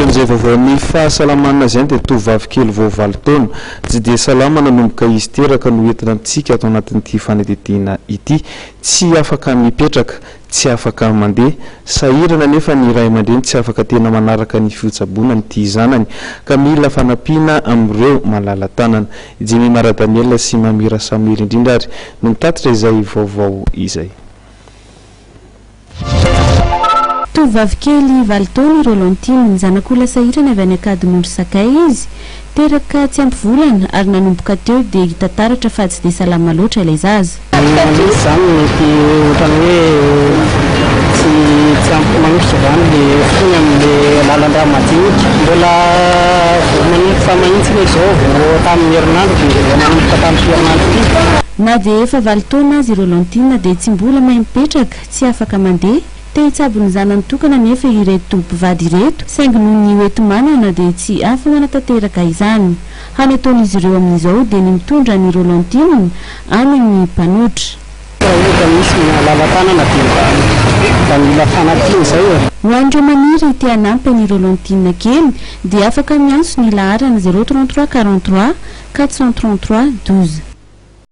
Ankoatran'izay vaovaon'ny fahasalamana izay dia tovovavy kely vao valo taona, tsy dia salama nanomboka izy teraka no entina amintsika ato anatin'ity fanadihadiana ity. Tsy afaka mipetraka, tsy afaka mandeha. Sahirana anefa ny ray aman-dreny tsy afaka tena manaraka ny fitsaboana an'ity zanany ka mila fanampiana amin'ireo malala-tanana. I Jemima Radaniel sy Mamy Rasamoely indrindra ary no mitatitra izay vaovao izay. Tovovavy kely valo taona i Rolantine, zanak'olona sahirana avy any Ankadimondry Sakay izy. Teraka tsy ampy volana ary nanomboka teo dia hita taratra fa tsy dia salama loatra ilay zaza. Ny mihitsy izany mety ohatran'ny hoe tsy tsy ampy manosika izany le fony amin'le lalan-drà madinika. Mbola vao manomboka mahitsy ilay izao vao tamin'ny herinandro dia vao nanomboka tamin'ity herinandro ity. Na dia efa valo taona aza i Rolantine dia tsy mbola mahay mipetraka, tsy afaka mandeha. Te hitsabo ny zanany tokana anefa ireto mpivady ireto saingy noho ny hoenti-manana dia tsy afa-manatanteraka izany. Hany ataon'izy ireo amin'izao dia ny mitondra an'i Rolantine any amin'ny mpanotra. Raha ohatra misy malala-tanana dia mba mila fanampiana izay e. Ho an'ireo maniry te hanampy an'i Rolantine kely dia afaka miantso ny laharana 033 43 433 12.